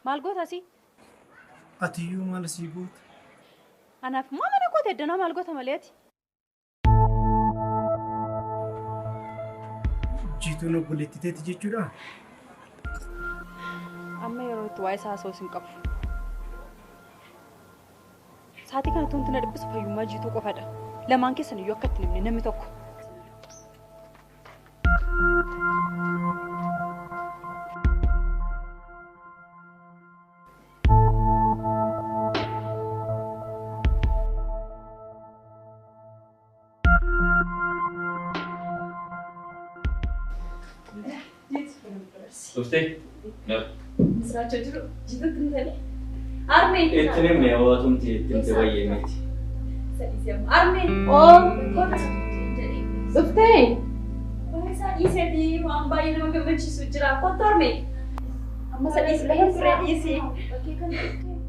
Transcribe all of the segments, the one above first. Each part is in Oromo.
Maal goota asii? Atiyyuu maal sii goota? Anaaf immoo mana kooti eddanaa maal goota malee ati? Jiituun obboleettii teeti jechuudha? Amma yeroo itti waa'ee isaa haasa'uu sin qabu. Saatii kanatti wanti na dhiphisu fayyummaa Jiituu qofadha. Lamaan keessan iyyuu akka itti hin himne namni tokko. Dhuftee? Misiraachoo jiru Jiituutti hin ta'e. Armee. Itti himne waatumti itti himte baay'ee miti. Armee. Oo. Dhuftee? Waa'ee isaa dhiiseeti waan baay'ee nama gammachiisu jira. Kottu armee. Amma isa dhiisi lafa turee dhiisi.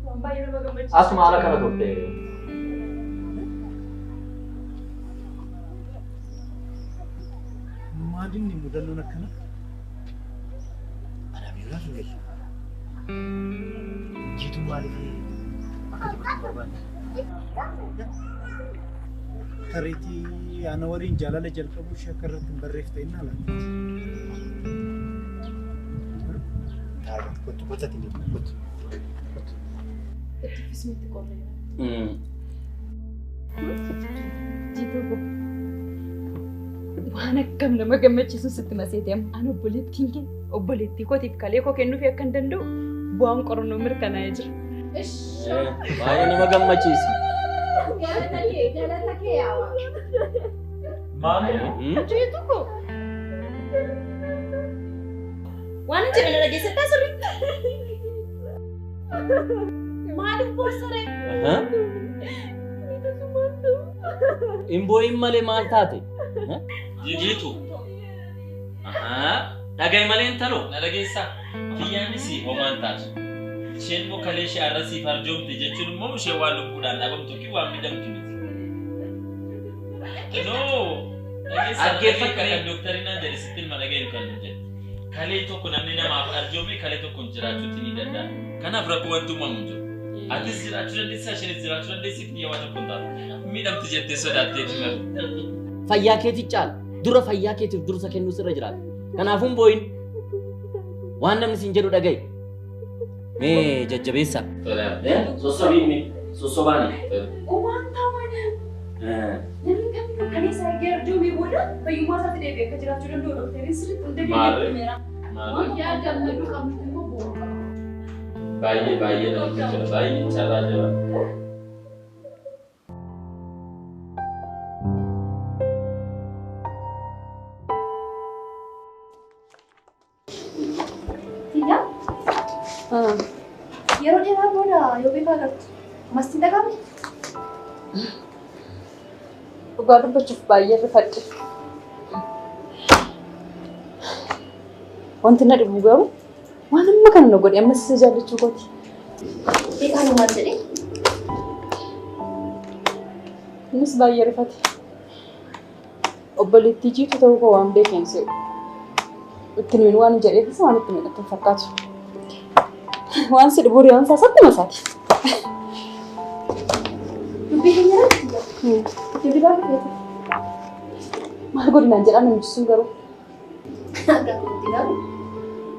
Waan baay'ee nama gammachiisu. Asuma haala kana turte. Maalinni mudannoon akkana? Anaaf yoo hin galle. Jiituun maaliif akka dubartiin barbaanne? Tariitii ana waliin jaalala jalqabuu ishee akka irratti hin barreef ta'in laata? Taa'ee kottu kottu kottu kottu. Itti qorree. Jiituu koo. Waan akkam nama gammachiisu sitti maseete amma. Ani obboleettiin kee obboleettii kootiif kalee koo kennuufii akka hin danda'u bu'aan qorannoo mirkanaa'ee jira. Baay'ee nama gammachiisa. Galata kee yaawaa. Maali? Jiituu koo. Waan hin jedhe na dhageessattaa sirriitti. Maaliif boossaree? Hin boo'in malee maal taate? Jiitu. Dhaga'i malee intalo na dhageessaa. Kiyyaanis homaan taatu. Isheen immoo kalee ishee har'a siif arjoomte jechuun immoo ishee waan lubbuudhaan dhabamtu yookiin waan miidhamtu miti. No. Dhaggeeffadhu kan dooktarii naan jedhe sitti ilma dhaga'i kan nu jedhe. Kalee tokko namni namaaf arjoome kalee tokkoon jiraachuutti ni danda'a. Kanaaf rakkoo wanti uumamu hin jiru. Atis jiraachuu dandeessaa isheenis jiraachuu dandeessi kiyya waan tokko hin taatu. Miidhamtu jettee sodaatteeti malee. Fayyaa keetii caala. Dura fayyaa keetiif dursa kennuu sirra jiraata. Kanaafuu hin boo'in. Waan namni siin jedhu dhaga'i. Mee jajjabeessa. Sossobiin mee sossobaani. Waan taawani. Namni kamiyyuu kalee isaa erga arjoomee booda fayyummaa isaatti deebi'ee akka jiraachuu danda'u dooktarri sirriitti hunda Maarree. himeera. Maarree. Yaa gammaduu qabnu immoo bu'uura qaba. Baay'ee baay'ee namatti tola. Baay'ee carraa jaba. Tiyyaa. Yeroo dheeraa booda yoo beekaa agartu mastiin dhaga'ame? Dhugaa dubbachuuf baay'ee rifadhe. Wanti na dhibu garuu waan amma kana na godhe ammas isa jaallachuu kooti. Beekaan maal jedhee? Innis baay'ee rifate. Obboleettii Jiituu ta'uu koo waan beekeen se'u. Itti himin waan jedheefis waan itti miidhatu hin fakkaatu. Waan si dhibu hiriyaan isaa sattuma isaati. Dubbii keenya irratti bilbilaa dhufeetu. Maal godinaan jedhaa namichi sun garuu. Akka kootti garuu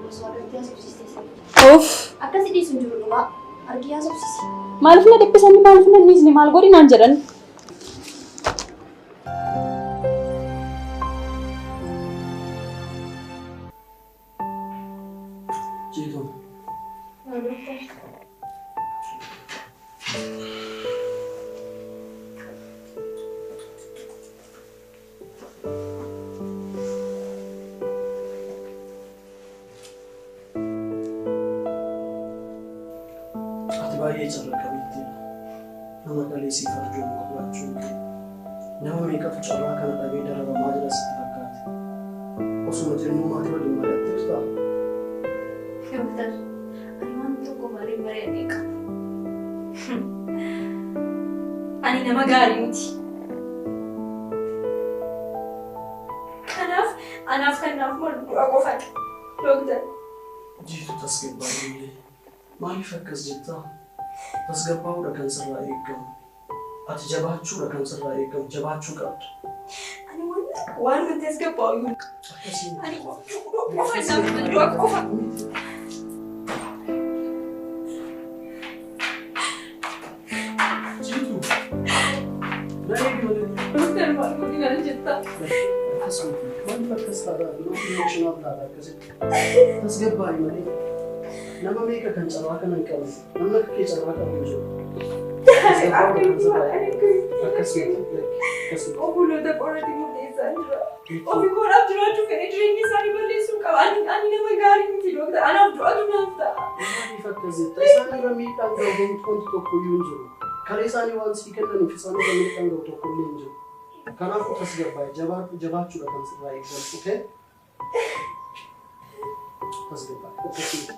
osoo agartee haasofsiistee sana. Uff! Akkasi dhiisu hin jiru dhugaa. Argii haasofsiisi. Maaliif na dhiphisanii maaliif na dhiisne maal godinaan jedhan? Jiituu. Ati baay'ee carra qabeettiidha. Nama kalee siif arjoomu qabaachuun kee. Nama meeqatu carraa kana dhabee dararamaa jira sitti fakkaate. Osuma jennuu maatii waliin mari'atteertaa? Dooktar, ani waan tokko malee mari'adhee qabu. Ani nama gaarii miti. Kanaaf anaaf kan naaf malu du'a qofadha. Dooktar. Jiituu tasgabbaa'ii illee. Maaliif akkas jettaa? Tasgabbaa'uudha kan sirraa eegamu. Ati jabaachuudha kan sirraa eegamu. Jabaachuu qabda. Ani waan wanti tasgabbaa'u iyyuu. Ani qofa nama du'a qofa. Jiitu. Na eegi malee. Doktar maal godhi naan jettaa? Akkasuma maaliif akkas taata? Maaf emotional taata akkasitti? Tasgabbaa'i malee. Nama meeqa kan carraa kana hin qabne, namni akka kee carraa qabu hin jiru. Akkasuma. Obboloota qorratti murteessaa jira. Ofii koonaaf jiraachuu fedhe jireenya isaanii balleessuu qaba. Ani nama gaarii miti doktar. Anaaf du'atu naaf ta'a. Maaliif akkas jetta? Isaan irra miidhaan gahu wanti tokko iyyuu hin jiru. Karaa isaanii waan sii kennaniif isaan irra miidhaan gahu tokko illee hin jiru. Kanaafuu tasgabbaa'i. Jabaachuudha kan sirraa eegamu. Okay? Tasgabbaa'i. Akkasuma.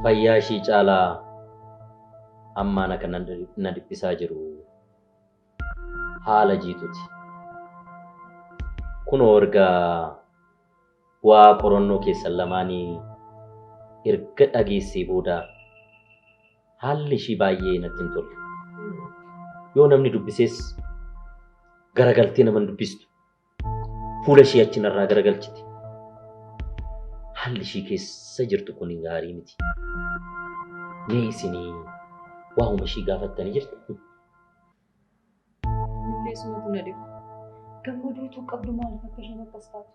Fayyaa ishii caalaa ammaan akka na dhiphisaa jiru haala Jiituuti. Kunoo erga bu'aa qorannoo keessan lamaanii erga dhageessee booda haalli ishii baay'ee natti hin tolle. Yoo namni dubbises garagaltee nama hin dubbistu. Fuula ishii achi narraa garagalchiti. Haalli ishii keessa jirtu kun gaarii miti. Mee isinii waa'uma ishii gaafattanii jirtu? Illee sumatu na dhibu. Gammaduutu qabdu maaliif akka isheen akkas taatu?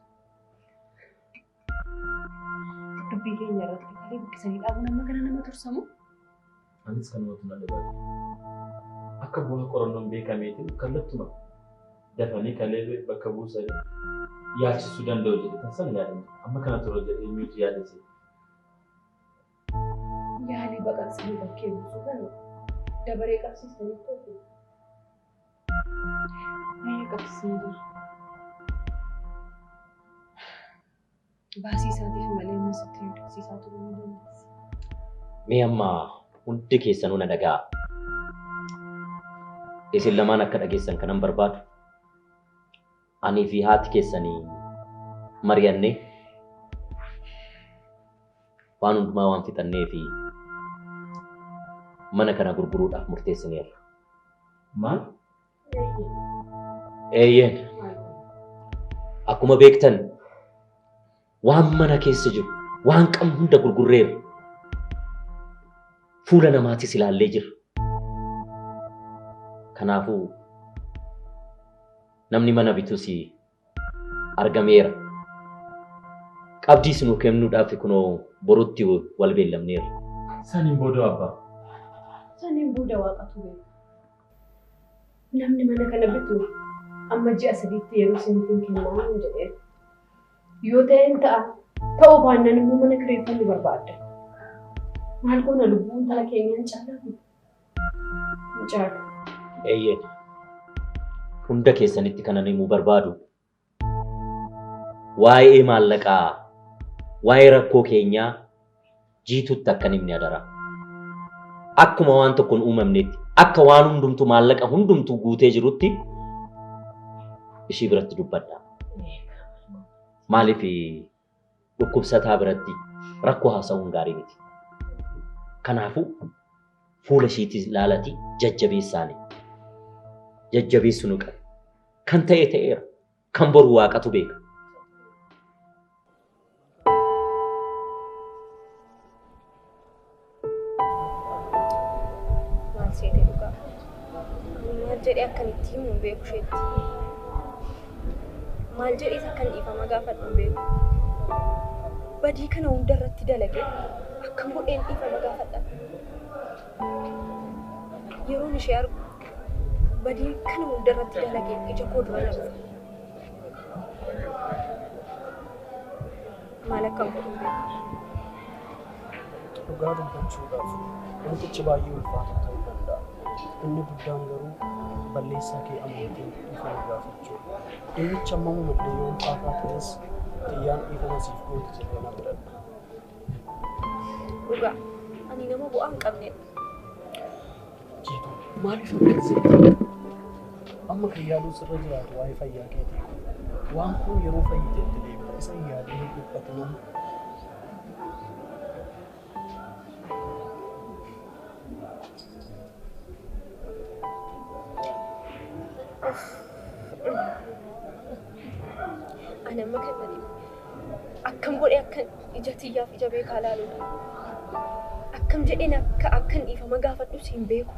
Dubbii keenya irratti kalee buqqisanii dhaabuun amma kana nama tursamu? Anis kanumatu na dhibaa. Akka bu'aa qorannoon beekameetiin kallattuma dafanii kalee bakka buusanii yaalchisuu danda'u jedhe kan sana yaadan. Amma kana tura jedhee eenyutu yaadase? Yaalii baqaqsanii bakkee buusuu kana dabaree qabsiisanii toofu. Baay'ee qabsiisanii jiru. Baasii isaatiif malee immoo sitti hidhisiisaa turuu ni dandeessi. Mee amma hundi keessanuu na dhaga'a. Isin lamaan akka dhageessan kanan barbaadu. Anii fi haati keessanii mari'annee waan hundumaa waan fixannee fi mana kana gurguruudhaaf murteessineerra. Maal? Eeyyeen. Akkuma beektan waan mana keessa jiru waan qabnu hunda gurgurreerra. Fuula namaatis ilaallee jirra. Kanaafuu namni mana bitus argameera. Qabdiis nuu kennuudhaaf kunoo borutti wal beellamneerra. Saniin booda abbaa. Saniin booda waaqatu beeka. Namni mana kana bitu amma ji'a 3tti yeroo isiniif kennaa hin jedheen. Yoo ta'een ta'a. Ta'uu baannaan immoo mana kireeffannu barbaadda. Maal goona lubbuun intala keenyaan caalaa hin caalu. Eeyyeen. Hunda keessanitti kanan himuu barbaadu. Waa'ee maallaqaa, waa'ee rakkoo keenyaa Jiituutti akka himne adaraa. Akkuma waan tokko hin uumamnetti, akka waan hundumtuu maallaqa hundumtuu guutee jirutti ishii biratti dubbadha. Maaliif dhukkubsataa biratti rakkoo haasa'uun gaarii miti. Kanaafuu fuula ishiitti ilaalatii jajjabeessaani. Jajjabeessuu nu qaba. Kan ta'e ta'eera. Kan boru waaqatu beeka. Maal seete dhugaa? Maal jedhee akkan itti himu hin beeku isheetti. Maal jedhees akkan dhiifama gaafadhu hin beeku. Badii kana hunda irratti dalagee akkam godheen dhiifama gaafadha. Yeroon ishee argu badii kana hunda irratti dalagee ija koo dura na dhufa. Maal akkan godhu hin beeku. Dhugaa dubbachuudhaaf wantichi baay'ee ulfaataa ta'uu danda'a. Inni guddaan garuu balleessaa kee amantiin dhiifama gaafachuudha. Dhimmicha ammamuma illee yoo ulfaataa ta'es xiyyaan dhiifama siif gooti jedhee na abdadha. Dhugaa ani nama bu'aa hin qabnedha. Jiituu maaliif akkas jetta? Amma kan yaaluu sirra jiraatu waa'ee fayyaa keetii. Waan kun yeroo fayyiteetti deemta. Isa hin yaadin hin dhiphatin. Ani amma kan na dhibu akkam godhee akkan ija tiyyaaf ija beekaa ilaaluudha. Akkam jedheen akka akkan dhiifama gaafadhus hin beeku.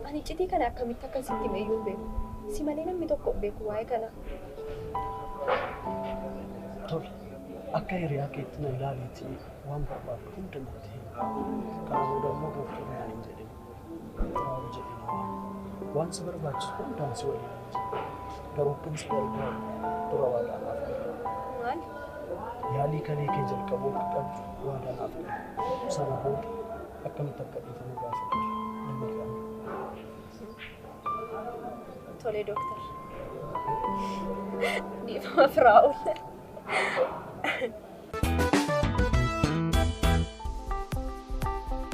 Ani iccitii kana akkamitti akkan sitti hime iyyuu hin beeku. Si malee namni tokko hin beeku waa'ee kana. Tole, akka hiriyaa keetti na ilaaliitii waan barbaaddu hunda natti himi. Kana booda immoo dooktarri naan hin jedhin. Xiraa'uu jedhee na waama. Waan si barbaachisu hundaan si waliin hin jira. Garuu akkan si gargaaru dura waadaa naaf gali. Maal? Yaalii kalee kee jalqabuu akka qabdu waadaa naaf gali. Sana booda akkamitti akka dhiifama gaafattu ni mari'anna. Tole dooktar. Dhiifama Firaa'ol.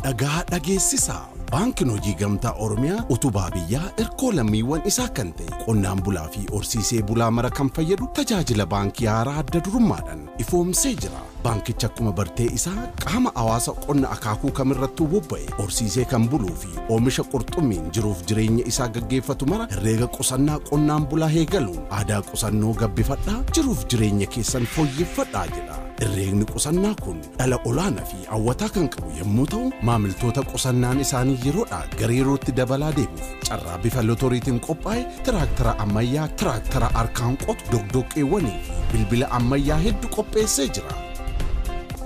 Dhagaa dhageessisaa. Baankiin Hojii Gamtaa Oromiyaa utubaa biyyaa erkoo lammiiwwan isaa kan ta'e qonnaan bulaa fi horsiisee bulaa mara kan fayyadu tajaajila baankii haaraa adda durummaadhaan ifoomsee jira. Baankichi akkuma bartee isaa qaama hawaasa qonna akaakuu kamirrattuu bobba'e horsiisee kan buluu fi oomisha qurxummiin jiruuf jireenya isaa gaggeeffatu mara herreega qusannaa qonnaan bulaa eegaluun aadaa qusannoo gabbifadhaa jiruuf jireenya keessan fooyyeffadhaa jedha. Herreegni qusannaa kun dhala olaanaa fi hawwataa kan qabu yommuu ta'u maamiltoota qusannaan isaanii yeroodhaa gara yerootti dabalaa deemuuf carraa bifa lotoriitiin qophaa'e tiraaktara ammayyaa, tiraaktara harkaan qotu, doqdoqqeewwanii fi bilbila ammayyaa hedduu qopheessee jira.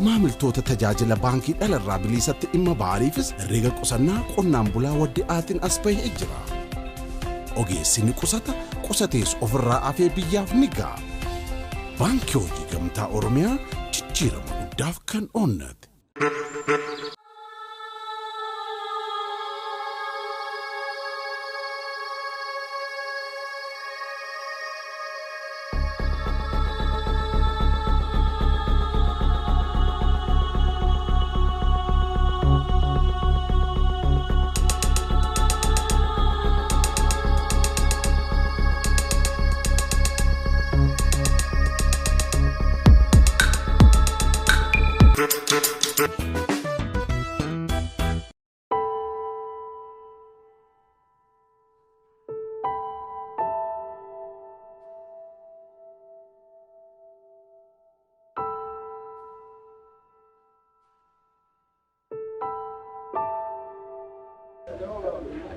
Maamiltoota tajaajila baankii dhalarraa biliisatti dhimma ba'aniifis herreega qusannaa qonnaan bulaa waddi'aatiin as bahee jira. Ogeessi ni qusata, qusatees ofirraa afee biyyaaf ni ga'a. Baankii Hojii Gamtaa Oromiyaa jijjiirama guddaaf kan oonnate.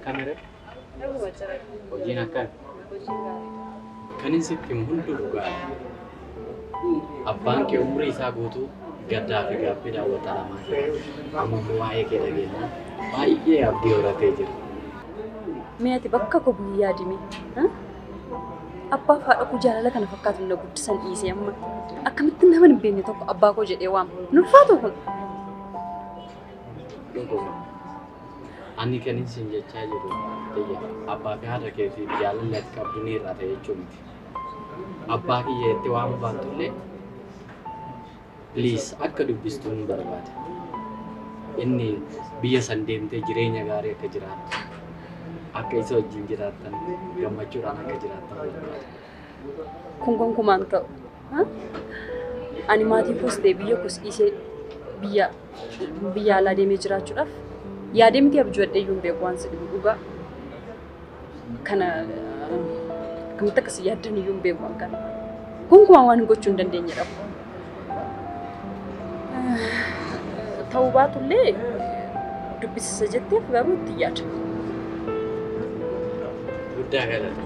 Kamera? Hojiin akkami? Kan inni sitti himu hunduu dhugaadha. Abbaan kee umurii isaa guutuu gaddaa fi gaabbii daawwataa lamaa jira. Amma immoo waa'ee kee dhageenyaan baay'ee abdii horatee jira. Mee ati bakka koo bu'ii yaadime. Abbaa fi haadha koo jaalala kana fakkaatu na guddisan dhiisee amma akkamitti nama hin beekne tokko abbaa koo jedhee waama. Hin ulfaatu kun. Dhuguma. Ani kan isin jechaa jiru tiyya abbaa fi haadha keetiif jaalalli ati qabdu ni hir'ata jechuu miti. Abbaa kiyya jettee waamuu baattullee please akka dubbistu hin barbaada. Inni biyya san deemtee jireenya gaarii akka jiraattu, akka isa wajjin jiraattan, gammachuudhaan akka jiraattan barbaada. Kun gonkumaan ta'u. Ani maatii koos ta'e biyya koos dhiisee biyya alaa deemee jiraachuudhaaf yaadee miti abjuudhee iyyuu hin beeku waan si dhibu dhugaa. Kana akkamitti akkas yaaddan iyyuu hin beeku waan kana. Gonkumaan waan gochuu hin dandeenyedha. Ta'uu baatullee dubbisisa jetteef garuu itti yaada. Guddaa galata.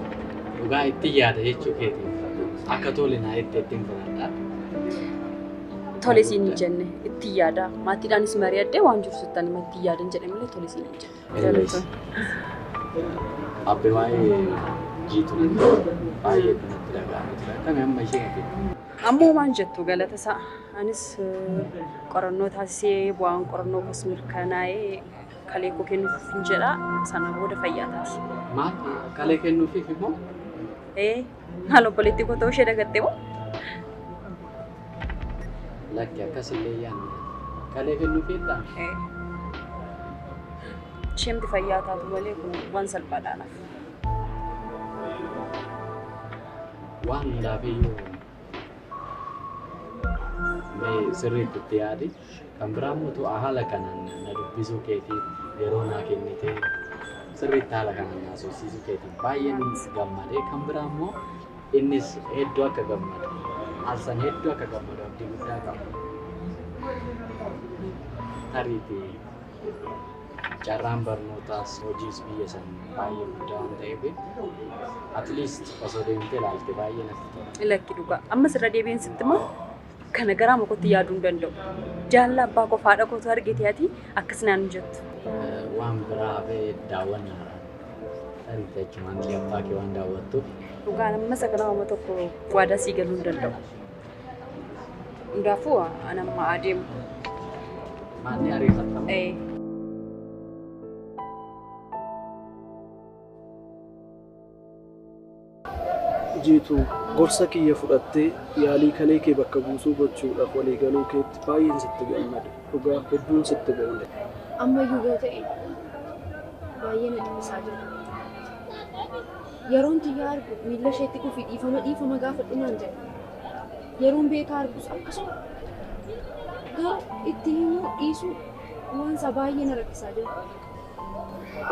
Dhugaa itti yaada jechuu keetiif akka tole naa itti ittiin fudhadha. Tole siin hin jenne itti yaada. Maatiidhaanis mari'adhee waan jiru sittan hima itti yaadan jedhe malee tole siin hin jenne. Anyways, Abbe waa'ee jiitu baay'ee natti dhaga'amee jira. Akkami amma ishee ati? Ammoo waan jettu galata isaa. Anis qorannoo taasisee bu'aan qorannoo koos mirkanaa'ee kalee koo kennuuf hin jedha. Sana booda fayyaa taati. Maal kalee kennuufiif immoo? Maal obboleettii koo ta'uu ishee dagattee moo? Lakki akkasillee yaadne. Kalee kennuufiidha? Isheemti fayyaa taatu malee kun waan salphaadha anaaf. Waan hundaafiyyuu mee sirriitti itti yaadi. Kan biraa immoo haala kanaan na dubbisuu keetiif yeroo naa kennitee sirriitti haala kanaan na haasofsiisuu keetiif baay'een gammadee kan biraa immoo innis hedduu akka gammadu alsan hedduu akka gammadu abdii guddaa qaba. Tariitii carraan barnootaas hojiis biyya san baay'ee guddaa waan ta'eef at least osoo deemtee ilaalte baay'ee natti tola. Lakki dhugaa amma sirra deebiin sitti moo kana garaa makotti yaaduu hin danda'u. Jaalla abbaa koo haadha kootu argite ati akkas naan jettu. Waan biraa hafee daawwannaadha. Tariitii achumaan illee abbaa kee waan daawwattuuf. Dhugaan amma isa kana waan tokko waadaa sii galuu hin danda'u. Hundaafuu ani amma adeemu. Maalli ariifattama? Ee. Jiituu gorsa kiyya fudhattee yaalii kalee kee bakka buusuu gochuudhaaf walii galuu keetti baay'een sitti gammade. Dhugaa hedduun sitti boone. Ammayyuu yoo ta'e baay'ee na dhiphisaa jira. Yeroon Tiyyaa argu miilla isheetti kufii dhiifama dhiifama gaafadhu naan jedha. Yeroon Beekaa argus akkasuma. Garuu itti himuu dhiisuu waan isaa baay'ee na rakkisaa jira.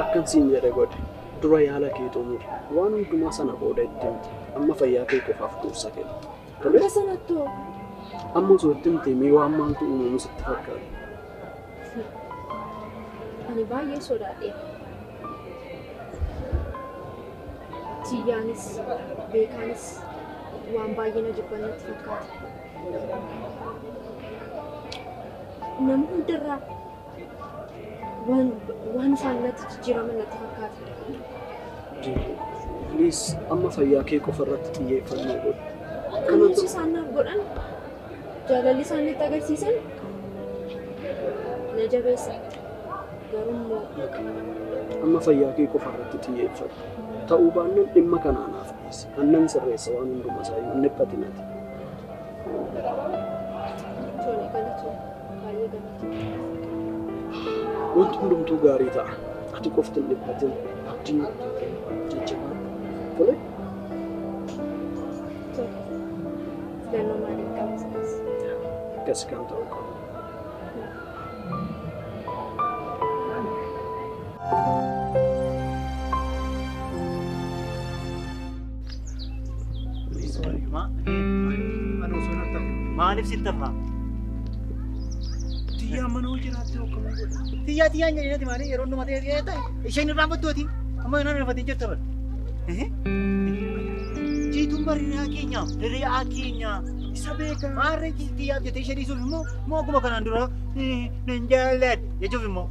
Akkan siin jedhe godhe. Dura yaala kee xumuri. Waan hundumaa sana booda itti himti. Amma fayyaa kee qofaaf dursa kenni. Tole? Hanga sanattoo Amma osoo itti himte mee waan maaltu uumamu sitti fakkaata? Ani baay'ee sodaadheera. Tiyyaanis Beekaanis waan baay'ee na jibban natti fakkaata. Nama hundarraa waan isaan natti jijjiiraman natti fakkaata. Jiituu, please amma fayyaa kee qofa irratti xiyyeeffannoo godhi. Kunuunsi isaan naaf godhan jaalalli isaan natti agarsiisan na jabeessa. Garuu immoo Amma fayyaa kee qofa irratti xiyyeeffadhu. Ta'uu baannaan dhimma kanaa naaf dhiisi. Annan sirreessa waan hunduma isaayyuu hin dhiphatin ati. Tole, galatoom, baay'ee galatoom. Wanti hundumtuu gaarii ta'a. Ati qofti hin dhiphatin. Abdiin kutatin. Jajjabaadhu. Tole? Tole. Filannoo maaliin qaba sanas? Akkas kan ta'u qaba. Maaliif sitti hafaa? Tiyyaa mana hojii jiraattee hoogganuu godha. Tiyyaa tiyyaan jedhanii maali yeroo hundumaa ta'e ta'e ta'e isheen irraan battooti amma yoonaan irraanfattee jirta bara. Jiituun bari hiriyaa keenya hiriyaa keenya. Isa beekaa. Maarree tiyyaaf jettee ishee dhiisuuf immoo moo akkuma kanaan dura nan jaalladha jechuuf immoo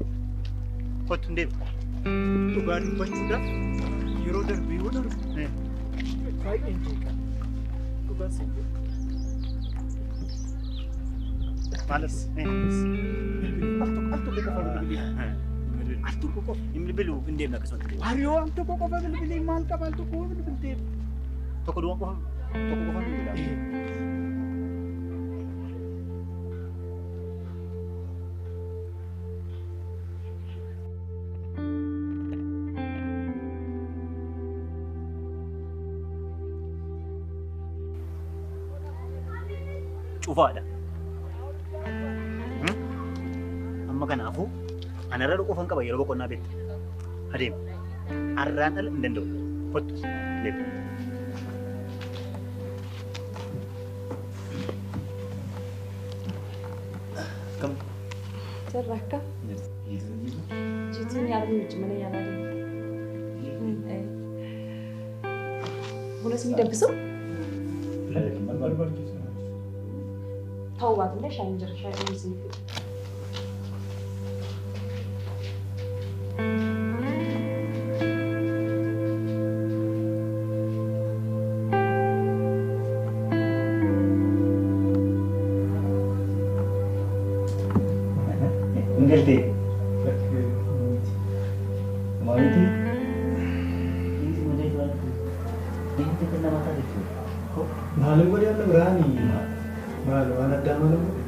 kottu hin deemu. Dhugaa dubbachuudhaaf yeroo darbe yoo darbu baay'een jeeqa. Dhugaa siin jedha. Maalas? Al tokko al tokko qofa bilbilii. Al tokko qofa. Hin bilbilu hin deemne akkasumatti. Hariyoo al tokko qofa bilbilii maal qaba al tokko bilbiltee. Tokko duwwaa qofa tokko qofa bilbilaa. Cufaadha. Amma kanaafuu anarra qofan qaba yeroo boqonnaa beekta. Adeemu. Arraan ala hin danda'u. Kottu. Deemu. Kam? Jirra akka? Jiituun yaadni wajjin mana yaalaa deemte. Buna isinii danfisu? Ta'uu baatullee shaayiin jira. Shaayiin isinii fida. Hin galtee? Maaliiti? Maalin godhe amma biraani? Maal waan addaa maal godhe?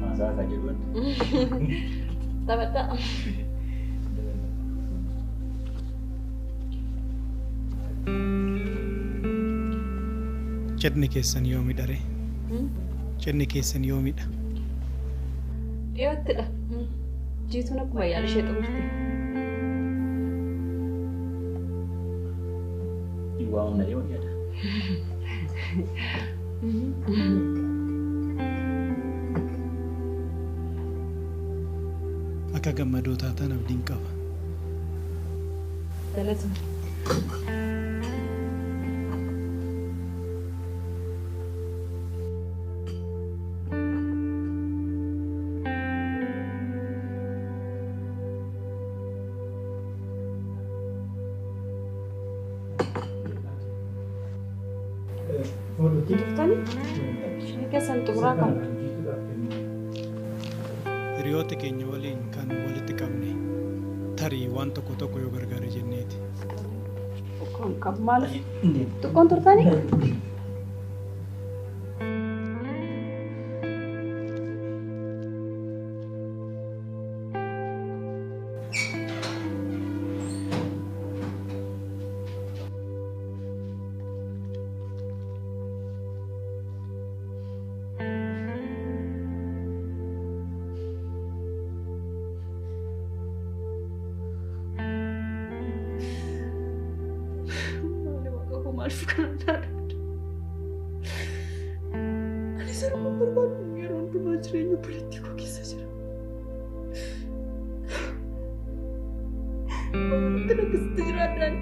Haasaa kan jedhu Taphadhaa. Cidhni keessan yoomidha ree? Cidhni keessan yoomidha? Dhiyoottidha. Jiituun akkuma yaala ishee xumurte. Waamna yoo yaada. Akka gammadoo taatan abdiin qaba. Galatuma. Keessan xumuraa qabu. Hiriyoota keenya waliin kan walitti qabne tarii waan tokko tokko yoo gargaare jenneeti. Xiqqoon qabu maal? Xiqqoon turtanii? Ani saruma barbaadu yeroo hundumaa jireenya obboleettii koo keessa jira. Wanti akkasitti jiraadhaan